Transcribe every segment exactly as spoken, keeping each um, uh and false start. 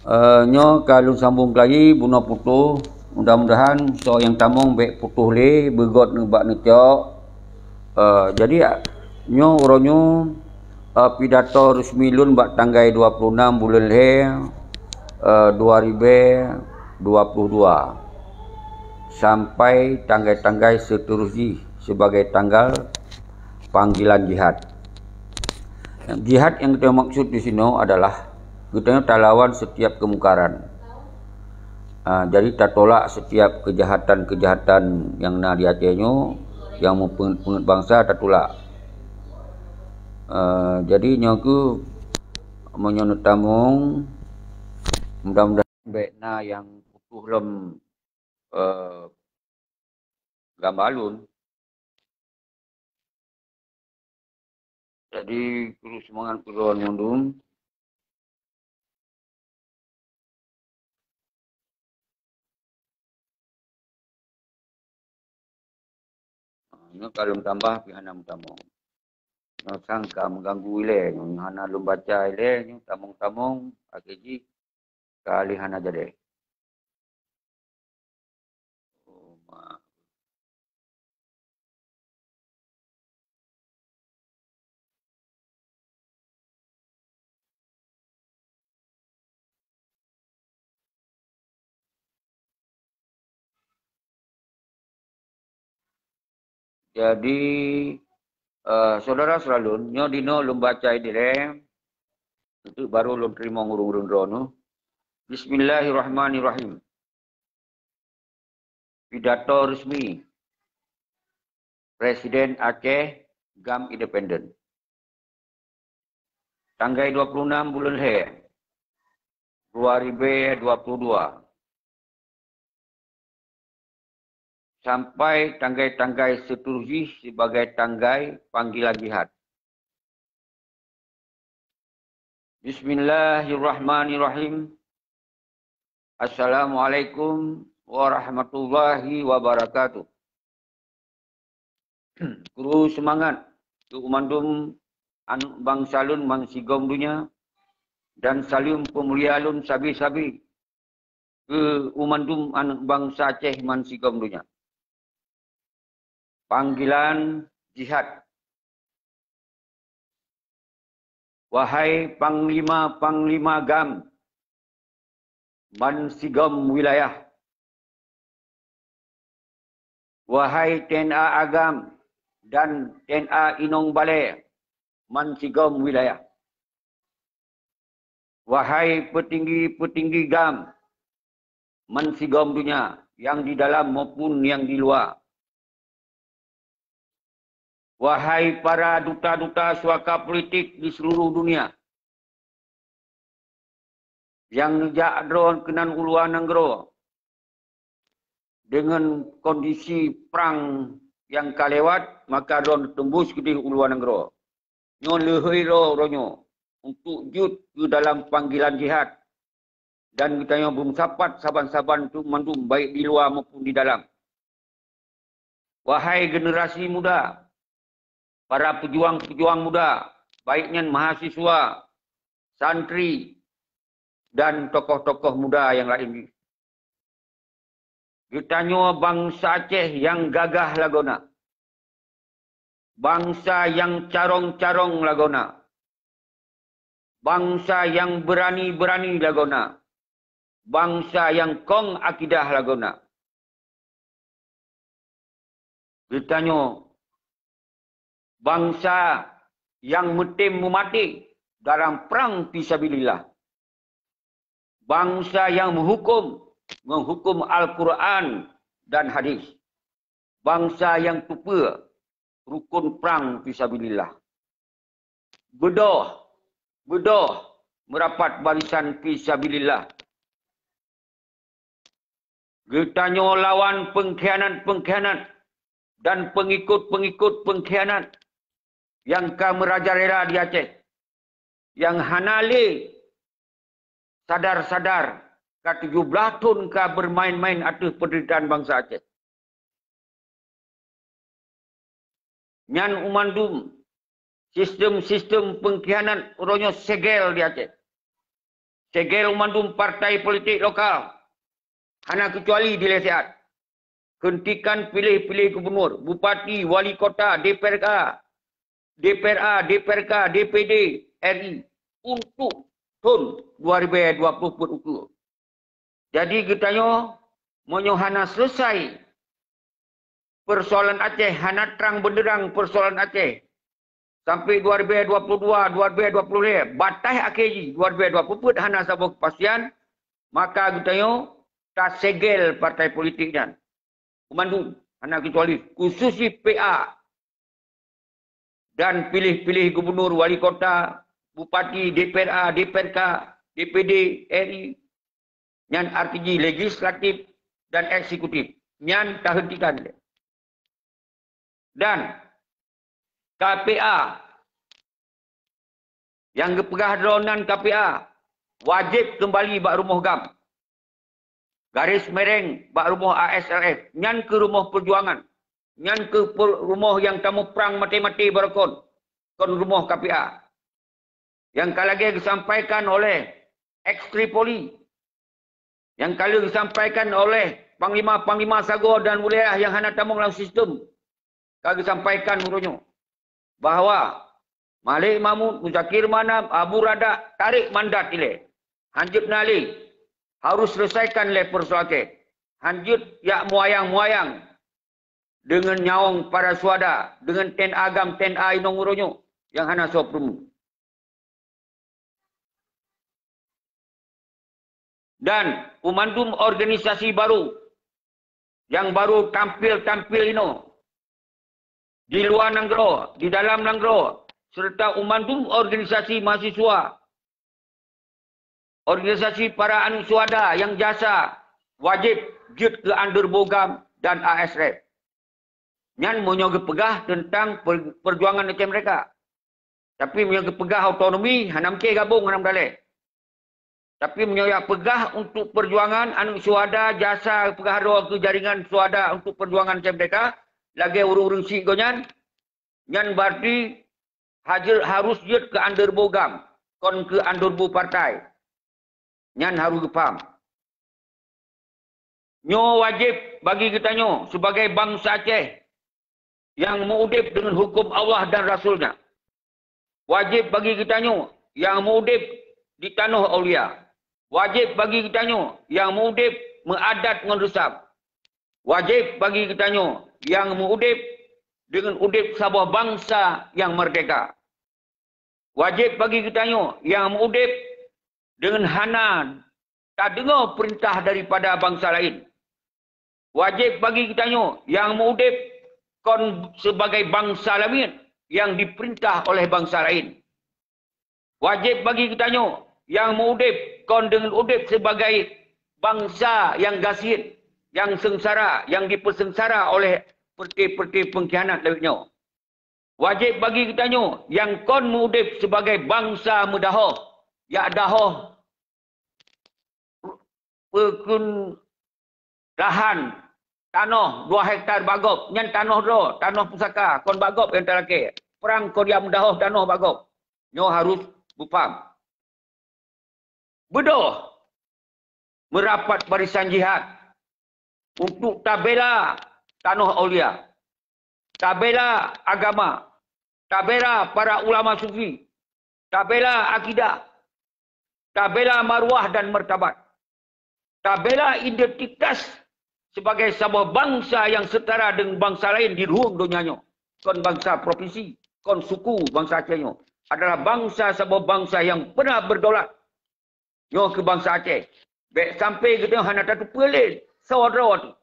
Eh, nyoe ka lôn sambung lagi, bunoe putôh. Mudah-mudahan soe nyang tamong bék putôh lé, beugöt nibak neucok. Eh, jadi, nyoe uroe nyoe, eh, pidato resmi lôn bak tanggai dua puluh enam buleuen lhèe, eh, dua ribèe dua puluh dua, sampai tanggai-tanggai seuterus jih sibagai tanggai panggilan jihad. Jihad nyang geutanyoe maksud disinoe adalah geutanyoe talawan setiap keumungkaran. Ah, jadi tatolak setiap keujahatan-keujahatan nyang na di ateueh nyoe, nyang meupeungeut-peungeut bansa tatolak. Ah, jadi nyoe keuh meunyoe neutamong, mudah-mudahan bék na nyang putôh lom, eh, gamba lôn. Jadi, kru seumangat keu droe mandum. Nyoe ka lôn tambah pih hana meutamong. Nyoe sang ka meuganggu ilèe, nyoe hana lôn baca ilèe, nyoe tamong-tamong, akhé jih ka lheueh hana jadi. Jadi, eh, syedara-syedara lôn, nyoe dinoe lôn baca idéh lé, untuk baru lôn teurimong ureueng-ureueng droeneuh. Bismillahirrahmanirrahim. Pidato resmi Presiden Aceh GAM Independen. Tanggai dua puluh enam buleuen lhèe, dua ribèe dua puluh dua, sampai tanggai-tanggai seuterus jih sibagai tanggai panggilan jihad. Bismillahirrahmanirrahim. Assalamualaikum warahmatullahi wabarakatuh. Kru seumangat keu mandum aneuk bansa lôn bansigom donya, dan saleuem peumulia lôn sabe-sabe keu mandum aneuk bansa Aceh bansigom donya. Panggilan jihad. Wahai panglima-panglima GAM bansigom wilayah, wahai TNA Agam dan TNA Inong Balée bansigom wilayah, wahai peutinggi-peutinggi GAM bansigom donya, nyang di dalam maupun nyang di luwa. Wahai para duta-duta suaka politik di seluruh dunia, nyang neujak droe keunan u luwa nanggroe, deungon kondisi prang nyang ka lewat, maka droe teumbus keudeh u luwa nanggroe. Nyoe leuhoi droe uroe nyoe untuk jeuet keu dalam panggilan jihad, dan geutanyoe beumeusapat saban-saban untuk mandum, baik di luwa maupun di dalam. Wahai generasi muda, para pejuang-pejuang muda, baik nyan mahasiswa, santri, dan tokoh-tokoh muda nyang laén jih. Geutanyoe bansa Aceh nyang gagah lagoena, bansa nyang carông-carông lagoena, bansa nyang beurani-beurani lagoena, bansa nyang kông akidah lagoena. Geutanyoe bansa nyang meutem meumaté dalam prang fisabilillah. Bansa nyang meuhuköm ngon huköm Al-Qur'an dan hadis. Bansa nyang teupeue rukon prang fisabilillah. Beudôh, beudôh meurapat barisan fisabilillah. Geutanyoe lawan peungkhianat-peungkhianat dan peungikot-peungikot peungkhianat nyang ka meurajalela di Aceh, nyang hana lé sadar-sadar ka tujoh blaih thon ka beumaén-maén ateueh peundeuritaan bansa Aceh. Nyan u mandum sistem-sistem peungkhianat uroe nyoe segel di Aceh. Segel mandum partai politik lokal, hana keucuali di Lhée Siat. Hentikan piléh-piléh gubernur, bupati, wali kota, D P R K, D P R A, D P R K, D P D R I untuk thon dua ribée dua ploh peuet ukeue. Jadi geutanyoe, meunyoe hana selesai persoalan Aceh, hana trang beunderang persoalan Aceh, sampai dua ribée dua ploh dua, dua ribée dua ploh lhée, bataih akhé jih dua ribée dua ploh peuet hana saboh keupastian, maka geutanyoe tasegel partai politik nyan. Keu mandum, hana keucuali, khusus jih P A. Dan piléh-piléh gubernur, wali kota, bupati, D P R A, D P R K, D P D R I, nyan arti jih legislatif dan eksekutif, nyan tahentikan. Dan K P A, nyang geupeugah droe nan K P A, wajéb keumbali bak rumoh GAM. Garis mereng bak rumoh A S R F, nyan keuh rumoh peujuangan. Nyan keuh pe-, rumoh nyang tamuprang maté-maté baroekon, kon rumoh K P A. Nyang ka lagée geusampaikan oleh ex Tripoli, nyang ka lheueh geusampaikan oleh panglima-panglima sagoe dan wilayah nyang hana tamong lam sistem, ka geusampaikan uroe nyoe bahwa Malik Mahmud, Muzakir Manaf, Abu Radak tarek mandat ilée. Hanjeuet na lé, harus selesaikan lé persoalan Aceh. Hanjeuet jak muayang-muayang deungon nyawöng para syuhada, deungon ten agam, ten a inong uroe nyoe nyang hana soe peurumu. Dan keu mandum organisasi barô nyang barô tampil-tampil inoe di luwa nanggroe, di dalam nanggroe, serta keu mandum organisasi mahasiswa, organisasi para aneuk syuhada nyang jasa, wajéb jeuet keu Underbo GAM dan A S R F. Nyan meunyoe geupeugah teuntang per-, perjuangan Aceh Merdeka. Tapi meunyoe geupeugah otonomi, hana mungken gabong lam daleh. Tapi meunyoe jak peugah untuk perjuangan aneuk syuhada, jasa peugah droe keu jaringan syuhada untuk perjuangan Aceh Merdeka, lagée ureuëng-ureuëng syiek gobnyan, nyan berarti hajeuet harus jeuet keu Underbo GAM, kon keu Underbo partai. Nyan harus geupaham. Nyoe wajéb bagi geutanyoe sibagai bansa Aceh nyang meu-udeb deungon huköm Allah dan Rasul-Nya. Wajéb bagi geutanyoe nyang meu-udeb di tanoh aulia. Wajéb bagi geutanyoe nyang meu-udeb meuadat ngon reusam. Wajéb bagi geutanyoe nyang meu-udeb deungon udeb saboh bansa nyang meurdehka. Wajéb bagi geutanyoe nyang meu-udeb deungon hana tadeungoe peurintah daripada bansa laén. Wajéb bagi geutanyoe nyang meu-udeb kon sibagai bansa lamiet nyang jipeurintah oleh bansa laén. Wajéb bagi geutanyoe nyang meu-udeb kon deungon udeb sibagai bansa nyang gasien, nyang seungsara, nyang jipeuseungsara oleh peureuté-peureuté peungkhianat lawét nyoe. Wajéb bagi geutanyoe nyang kon meu-udeb sibagai bansa meudahoh, jak dahoh peukheun lahan tanoh dua hektar bak gob, nyan tanoh droe, tanoh pusaka, kon bak gob nyang talakée. Prang kon jak meudahoh tanoh bak gob. Nyoe harôh beupaham. Beudôh meurapat barisan jihad untuk tabela tanoh aulia, tabela agama, tabela para ulama sufi, tabela akidah, tabela maruah dan martabat, tabela identitas sibagai saboh bansa nyang seutara deungon bansa laén di luhueng donya nyoe. Kon bansa provinsi, kon suku bansa Aceh nyoe, adalah bansa saboh bansa nyang peunah beudaulat. Nyoe keu bansa Aceh. Bék sampai geutanyoe hana tateupeue lé soe droe teuh.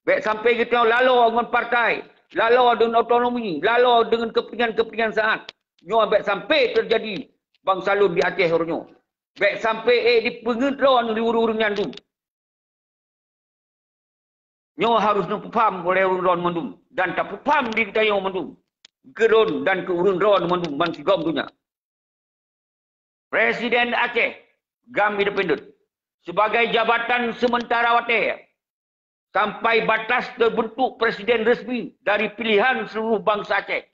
Bék sampai geutanyoe laloe ngon partai, laloe deungon otonomi, laloe deungon keupeuntengan-keupeuntengan saat. Nyoe bék sampai teujadi bansa lôn di Aceh uroe nyoe. Bék sampai ék dipeungeuet droe di ureuëng-ureuëng nyan dum. Nyoe harôh neupeupaham oleh ureuëng droe mandum dan tapeupaham di geutanyoe mandum, keu droe dan keu ureuëng droe mandum bansigom donya. Presiden Aceh, GAM Independen, sibagai jabatan seumeutara watée sampai batas teubeuntuk presiden resmi dari pilihan seuluruh bansa Aceh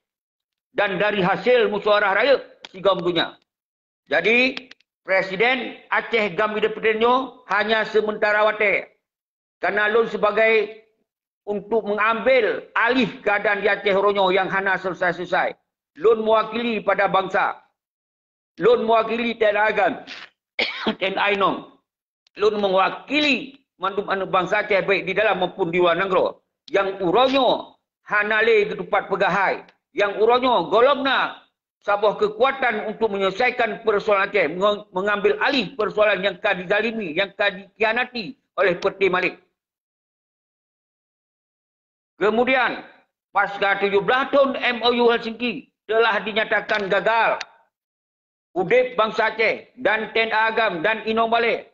dan dari hasil musyawarah rayeuk sigom donya. Jadi, Presiden Aceh GAM Independen nyoe hanya sementara watée. Karena lôn sebagai untuk mengambil alih keadaan di Aceh uroe nyoe nyang hana selesai-selesai. Lôn mewakili pada bangsa. Lôn mewakili T N A GAM, T N A Inong. Lôn mewakili mandum aneuk bangsa Aceh baik di dalam maupun di luwa nanggroe. Nyang uroe nyoe hana lé geutupat peugah hai. Nyang uroe nyoe gohlom na saboh keukuatan untuk menyelesaikan persoalan Aceh, menge-, mengambil alih persoalan nyang ka dizalimi, nyang ka dikhianati oleh Perdé Malik. Kemudian, pasca tujuh belas thon M O U Helsinki telah dinyatakan gagal, udeb bansa Aceh dan T N A GAM dan inong balek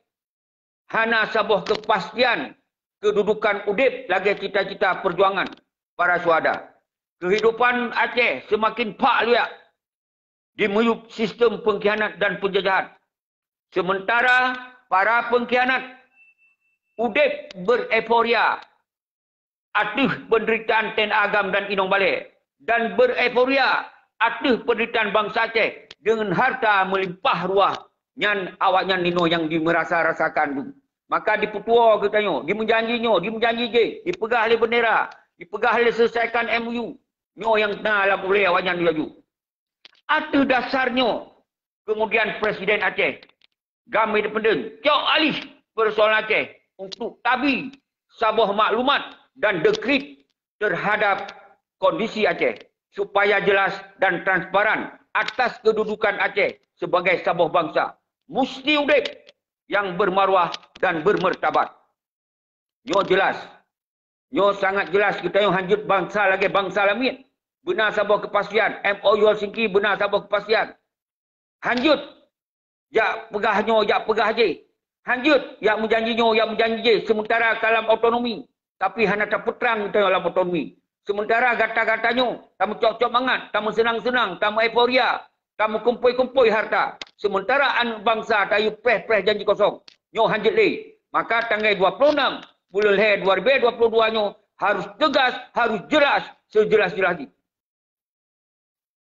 hana saboh kepastian kedudukan udeb lagée cita-cita perjuangan para syuhada. Kehidupan Aceh semakin phak luyak di miyueb sistem pengkhianat dan penjajahan. Sementara para pengkhianat udeb bereuforia ateueh penderitaan T N A GAM dan inong balek, dan bereuforia ateueh penderitaan bansa Aceh deungon harta meulimpah ruah nyan awaknyan ninoe nyang dimeurasa-rasakan dum. Maka dipeutuwo geutanyoe, dimeujanji nyoe, dimeujanji jih, dipeugah lé bendera, dipeugah lé selesaikan M O U, nyoe nyang na lam ulée awaknyan laju. Ateueh dasar nyoe, kemudian Presiden Aceh GAM Independen cok alih persoalan Aceh untuk tabi saboh maklumat dan dekrit terhadap kondisi Aceh supaya jelas dan transparan atas kedudukan Aceh sebagai saboh bansa musti udeb nyang bermaruah dan bermartabat. Nyoe jelas. Nyoe sangat jelas geutanyoe hanjeuet bansa lagée bansa lamiet. Beuna saboh kepastian. M O U Helsinki beuna saboh kepastian. Hanjeuet jak peugah nyoe, jak peugah jih. Hanjeuet jak meujanji nyoe, jak meujanji jih. Sementara ka lam otonomi, tapi hana tapeutrang geutanyoe lam otonomi. Sementara gata-gata nyoe tameucok-cok mangat, tameuseunang-seunang, tameueuforia, tameukumpôi-kumpôi harta, sementara aneuk bansa tayue preh-preh janji kosong. Nyoe hanjeuet lé. Maka tanggai dua ploh nam buleuen lhée dua ribée dua ploh dua nyoe harus teugas, harus jelas, sejelas-jelas jih.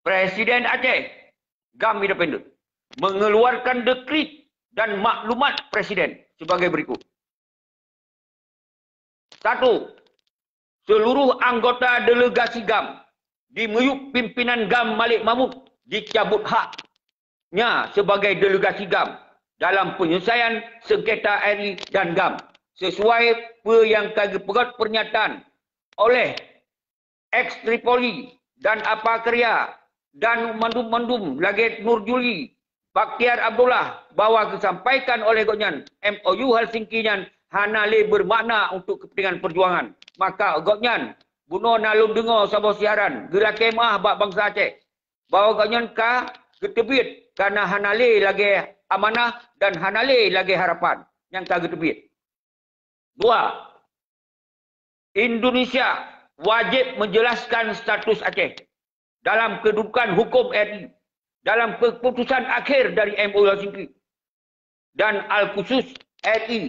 Presiden Aceh GAM Independen mengeluarkan dekrit dan maklumat Presiden sebagai berikut. Satu, seluruh anggota delegasi GAM di miyueb pimpinan GAM Malik Mahmud dicabut haknya sebagai delegasi GAM dalam penyelesaian sengketa R I dan GAM sesuai peue nyang ka geupeugét pernyataan oleh Ex Tripoli dan Apa Kerja dan mandum-mandum lagée Nur Juli, Bakhtiar Abdullah bahwa geusampaikan oleh gobnyan M O U Helsinki nyan hana lé bermakna untuk kepentingan perjuangan. Maka gobnyan bunoe na lôn deungoe saboh siaran geulakée meuah bak bansa Aceh bahwa gobnyan ka geuteubiet karena hana lé lagée amanah dan hana lé lagée harapan nyang ka geuteubiet. Dua, Indonesia wajib menjelaskan status Aceh dalam kedudukan hukum R I dalam keputusan akhir dari M O U Helsinki dan Al-Khusus R I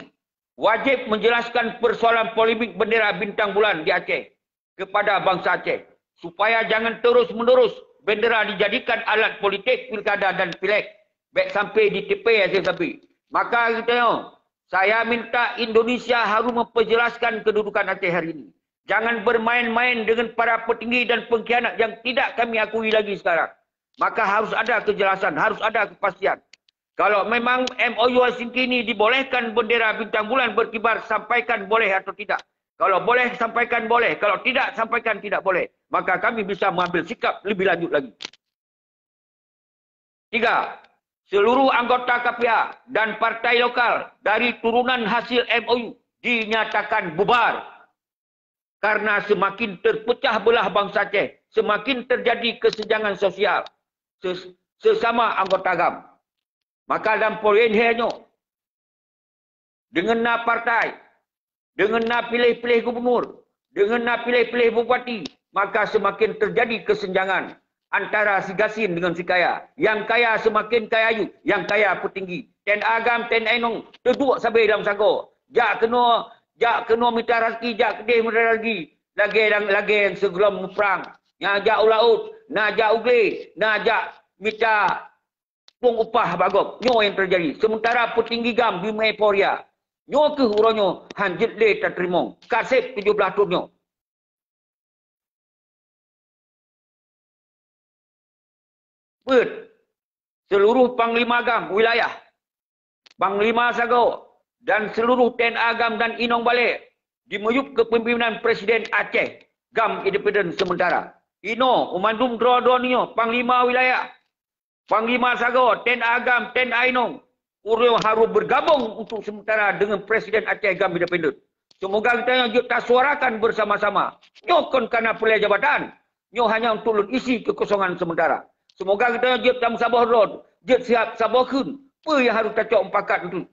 wajib menjelaskan persoalan polemik bendera bintang bulan di Aceh kepada bansa Aceh supaya jangan terus-menerus bendera dijadikan alat politik pilkada dan pileg, bék sampai ditipée Aceh sabe. Maka geutanyoe, saya minta Indonesia harus memperjelaskan kedudukan Aceh hari ini. Jangan bermain-main dengan para petinggi dan pengkhianat yang tidak kami akui lagi sekarang. Maka harus ada kejelasan, harus ada kepastian. Kalau memang M O U Helsinki ini dibolehkan bendera bintang bulan berkibar, sampaikan boleh atau tidak. Kalau boleh, sampaikan boleh. Kalau tidak, sampaikan tidak boleh. Maka kami bisa mengambil sikap lebih lanjut lagi. Tiga, seluruh anggota K P A dan partai lokal dari turunan hasil M O U dinyatakan bubar karena semakin terpecah belah bansa Aceh, semakin terjadi kesenjangan sosial ses-, sesama anggota GAM. Maka dalam poin lhée nyoe, deungon na partai, deungon na piléh-piléh gubunur, deungon na piléh-piléh bupati, maka semakin terjadi kesenjangan antara si gasien deungon si kaya. Nyang kaya semakin kaya yu, nyang kaya peutinggi. T N A GAM, T N A Inong teuduek sabe lam sagoe. Jak keunoe, jak keunoe mita raseuki, jak keudeh mita raseuki. Lagée nyang, lagée nyang sigohlom muprang. Na jak u laôt, na jak u glé, na jak mita upah bak gob. Nyoe nyang teujadi. Sementara peutinggi GAM beueuporia. Nyoe kheueh uroe nyoe hanjeuet lé tateurimong. Ka seb tujoh blaih thon nyoe. Peuet, seluruh panglima GAM wilayah, panglima sagoe, dan seluruh T N A GAM dan inong balek dimiyueb keu pimpinan Presiden Aceh GAM Independen Sementara. Inoe, u mandum droe-droe nyoe, panglima wilayah, panglima sagoe, T N A GAM, T N A inong, ureuëng harôh bergabung untuk sementara dengan Presiden Aceh GAM Independen. Semoga geutanyoe jeuet tasuarakan bersama-sama. Nyoe kon kana peulée jabatan. Nyoe hanya untuk lôn isi kekosongan sementara. Semoga geutanyoe jeuet tameusaboh droe, jeuet siab saboh kheun peue nyang harôh tacok mupakat untuk.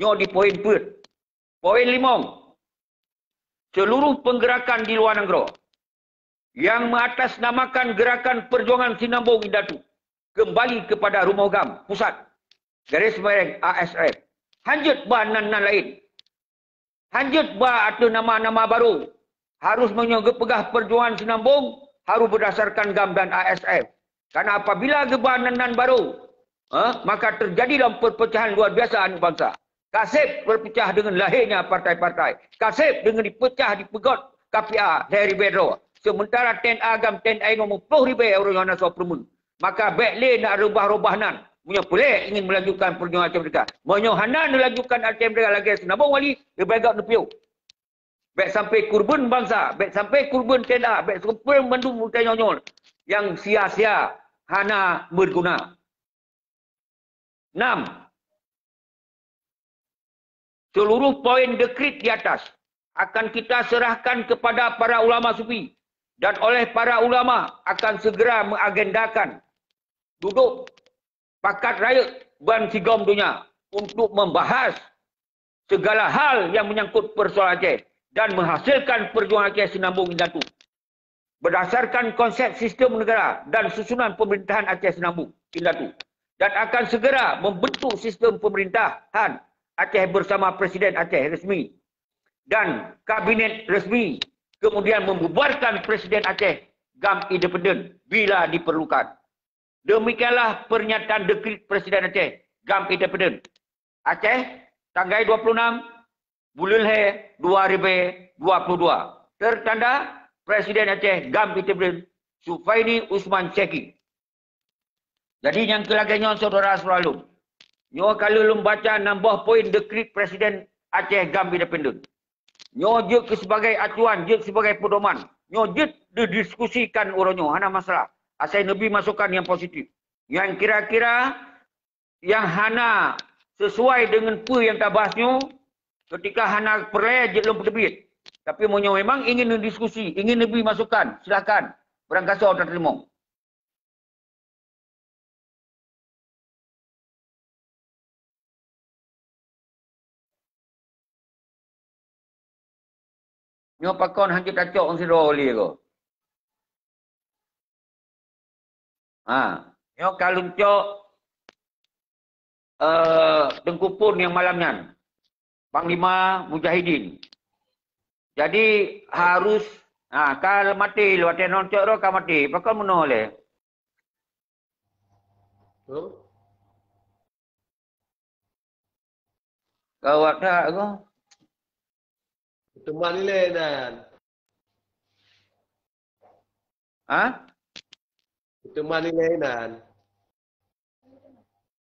Nyoe di poin peuet. Poin limong. Seluruh penggerakan di luar nanggroe yang mengatasnamakan Gerakan Perjuangan Sinambong Indatu kembali kepada rumoh GAM pusat, garis mereng A S F. Hanjeuet ba nan-nan laén. Hanjeuet ba ateueh nama-nama barô. Harôh meunyoe geupeugah Perjuangan Sinambong, harôh berdasarkan GAM dan A S F. Karena apabila geuba nan-nan barô, eh, maka terjadilah perpecahan luar biasa aneuk bangsa. Ka seb berpecah dengan lahirnya partai-partai. Ka seb dengan dipecah, dipeugot K P A lhée ribée droe. Sementara T N A GAM, T N A inong meuploh ribée ureuëng hana soe peureumeun. Maka bék lé na reubah-reubah nan. Meunyoe peureulée ingin melanjutkan perjuangan Aceh Merdeka. Meunyoe hana neulanjutkan Aceh Merdeka lagée Sinambong Wali, leubeh gét neupiôh. Bék sampai kurban bangsa, bék sampai kurban T N A, bék sampai mandum utai nyoe-nyoe nyang sia-sia, hana berguna. Enam. Seluruh poin dekrit di atas akan kita serahkan kepada para ulama sufi dan oleh para ulama akan segera mengagendakan duduk pakat rayeuk ban sigom donya untuk membahas segala hal yang menyangkut persoalan Aceh dan menghasilkan perjuangan Aceh Sinambong Indatu berdasarkan konsep sistem negara dan susunan pemerintahan Aceh Sinambung Indatu, dan akan segera membentuk sistem pemerintahan Aceh bersama Presiden Aceh resmi dan kabinet resmi, kemudian membubarkan Presiden Aceh GAM independen bila diperlukan. Demikianlah pernyataan dekrit Presiden Aceh GAM independen Aceh tanggai dua puluh enam buleuen lhée dua ribu dua puluh dua. Tertanda Presiden Aceh GAM independen Sufaini Usman Syeki. Jadi nyang keu lagée nyoe syedara-syedara lôn. Nyoe ka lheueh lôn baca nam boh poin dekrit Presiden Aceh GAM independen. Nyoe jeuet keu sibagai acuan, jeuet sibagai peudoman. Nyoe jeuet didiskusikan uroe nyoe, hana masalah. Asai neubi masukan nyang positif. Nyang kira-kira nyang hana sesuai deungon peue nyang tabahas nyoe, ketika hana peureulée jeuet lôn peuteubiet. Tapi meunyoe memang ingin neudiskusi, ingin neubi masukan, silahkan. Barangkasoe tateurimong. Nyoe pakon hanjeuet tacok sidroe lé ko. Ha, nyoe ka lôn cok, eh, Teungku Pon nyang malam nyan. Panglima Mujahidin. Jadi harus, ha, ka maté lé, watée non cok droe ka maté. Pakon meunoe lé? Huh? Gawat that ko. Teuma nilai nan. Ha? Teuma nilai nan.